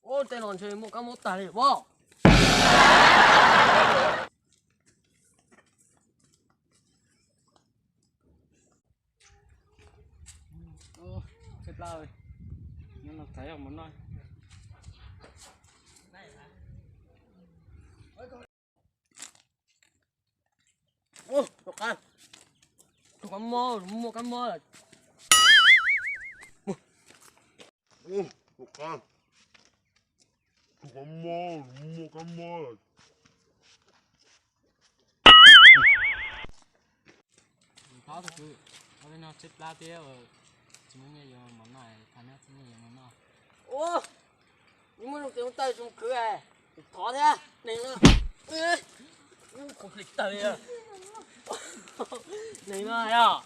Ub, tej no ntshe muaj kab mob tag li pob. Tshaib plab, hnub no xav ib qho mov noj. Tus qab, tus qab mob, muaj kab mob lawm. Tus qab, tus qab mob, muaj kab mob lawm. Thov tus kwv, ua li no tshaib plab thiab, tsis muaj nyiaj yuav mov noj, thov neb txib nyiaj yuav mov noj. Ua, nws muaj zoo tes muaj taw zoo khwv, thov thiab neeg no. Kuv hlis tawg li. Neeg no yog,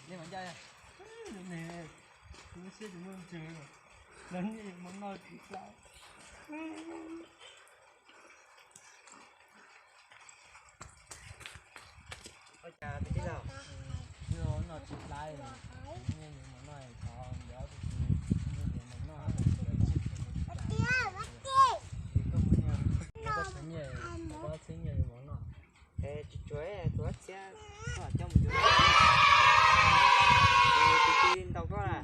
nej mas ncaj, kuv siab tsis muaj ntsws, los nyiaj yuav mov noj tsis plab. Ua cas tij laug, noj tsis plab, nyiaj yuav mov noj, thov neb txib nyiaj yuav mov noj, koj muaj nyiaj, koj thov nyiaj, koj txib nyiaj yuav mov noj. Tsis tsuav, tsuav txhiab, koj coj mus yuav, tus tij ntau koj na.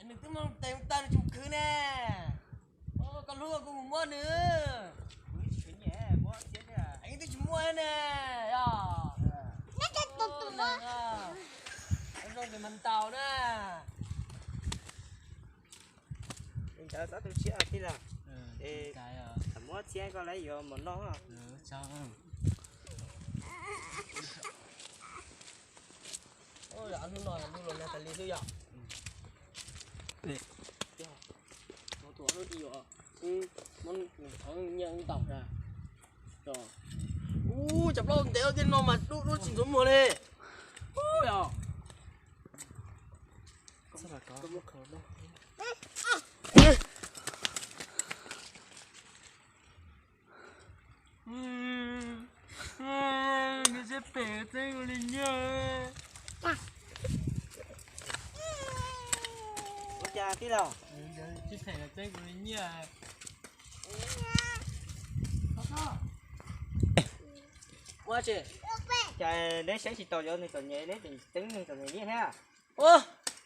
Nws twb muaj tes muaj taw nws tsis khwv ne. Koj hlub kuv mus muab nws. Kuv twb tsis muaj ne, yog. Zoo ces mas ntaus na. Li ntawd txhob tu siab tij laug. Muab txhiab koj lawv yuav mov noj. Hnub no lub los nag tas li xwb yom. Tus hnub i, thov nyiaj ntaus na. Ub, cov plaub ntev tej no mas dub dub tsis ntxuav muag li. Ub, yog. Nws siab phem txeeb kuv li nyiaj. Ua cas tij laug? Siab phem txeeb kuv li nyiaj. Ua cas neb saib tsis taus cov neeg txom nyem, neb tseem txeeb neeg txom nyem nyiaj thiab? Ua,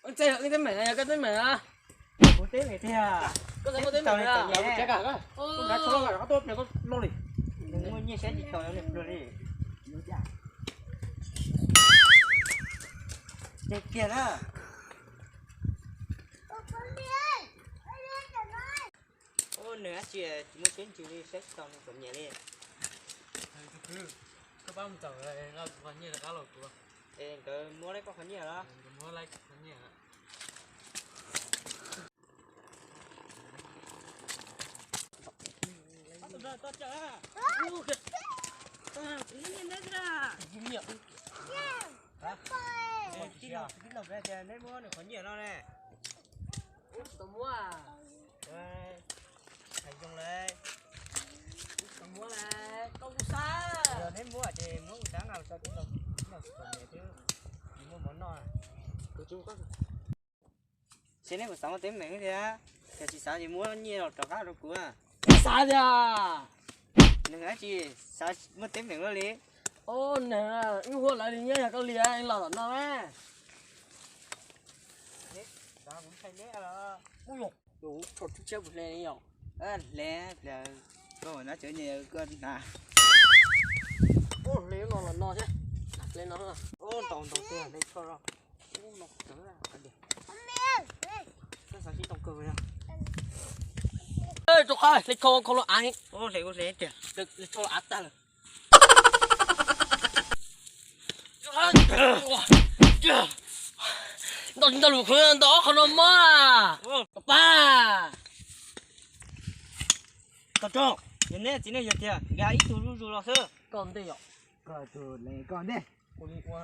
txeeb, koj teeb meem, koj teeb meem a. Kuv teeb meem tiag. Koj txawm muaj teeb meem a. Nws muaj nyiaj saib tsis taus cov neeg pluag li. Tiag tiag na. Ua, nws dab tsi tsis muaj siab ntsws li, saib tsis taus neeg txom nyem li. Koj pab mus txog no kuv qhov nyiaj rov qab los kuv. Es nkawd muab laib koj qhov nyiaj los? Nkawd muab laib kuv qhov nyiaj. Neb muab nws qhov nyiaj no ne. Tsis tau muab. Hais zoo li. Tsis tau muab li, koj kuj xav. Yog neb muab ces muab kuv xav nqa los tso tij laug, tsis txom nyem thiab, tsis muaj mov noj. Seb neb puas xav muaj teeb meem thiab, yog tsis xav ces muab nyiaj los rov qab rau kuv. Xav tiag. Nws dab tsi xav muaj teeb meem luaj li. Nws, wb hu lawv li nyiaj yog koj li los tom no me. Ua, tus tsho tshiab kuv hle li yom. Hle pliag, koj nab cawv nyem koj hnav. Hle no los no thiab, hle no. Ntaus ntaus tiag hle tsho los. Koj xav sib ntaus kawg li. Rau qab hle tsho khau los av. Hle hle tiag, hle tsho los av tag lawm. Ntaus tsis ntaus lus khwv, ntaus ob qho no mog. Pab, koj rau, yog neb txiv neej yog tiag nkag ib tug zuj zus los xwb. Koj ntej yom. Koj tug le koj ntej. Kuv ua,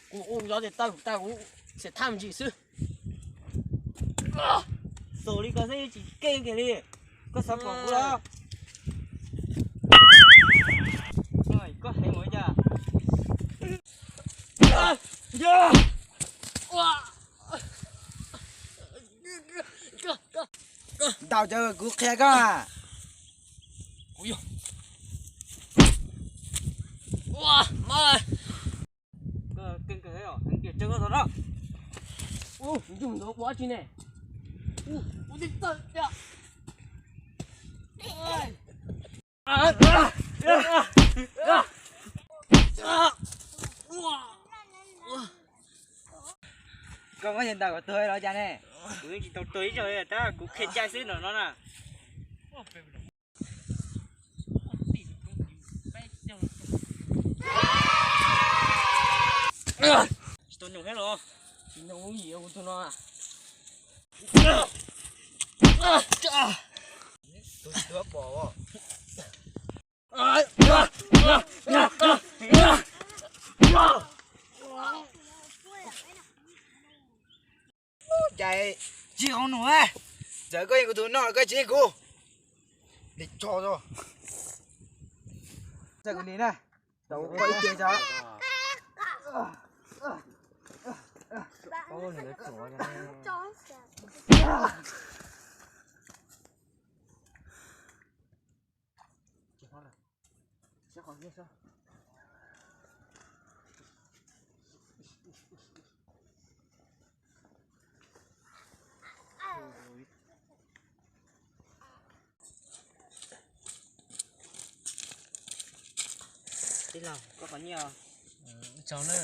kuv ua zov tias tawg kuv tag kuv xiam thaj me ntsis xwb. Xaus li koj xwb tsis keej kiag li. Koj xav pom kuv los? Koj heev ua cas? Ntau cov kuv qhia koj. Ua, ma. Koj keej kawg os, heev tiag koj tau na. Ua, ntsum ntawd ua tsi ne? Ua, ua tib tawg tiag. Koj muab yawg ntaus kom tuag los cas ne? Kuv yeej tsis tau tuag ib zaug li, tab kuv qhia cai xwb no no na. Tsis tau nyoo thiab los? Tsis nyoo lub yim kuv tus no. Tus tsis tuag pom. Cas tsis qhov nus, txawm koj yeej kuv tus no koj tsis yeej kuv. Li tso tso. Txawm kuv li na, tau koj ib ce tso. Tij laug, koj qhov nyiaj os. Ib tsoom na.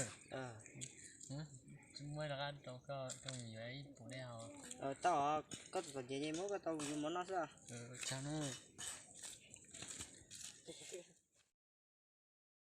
Tsis muaj rov qab rau koj, koj yuav ib puas dej haus. Tau, koj tus tom ncev muab koj tau yus mov noj xwb. Tsoom na.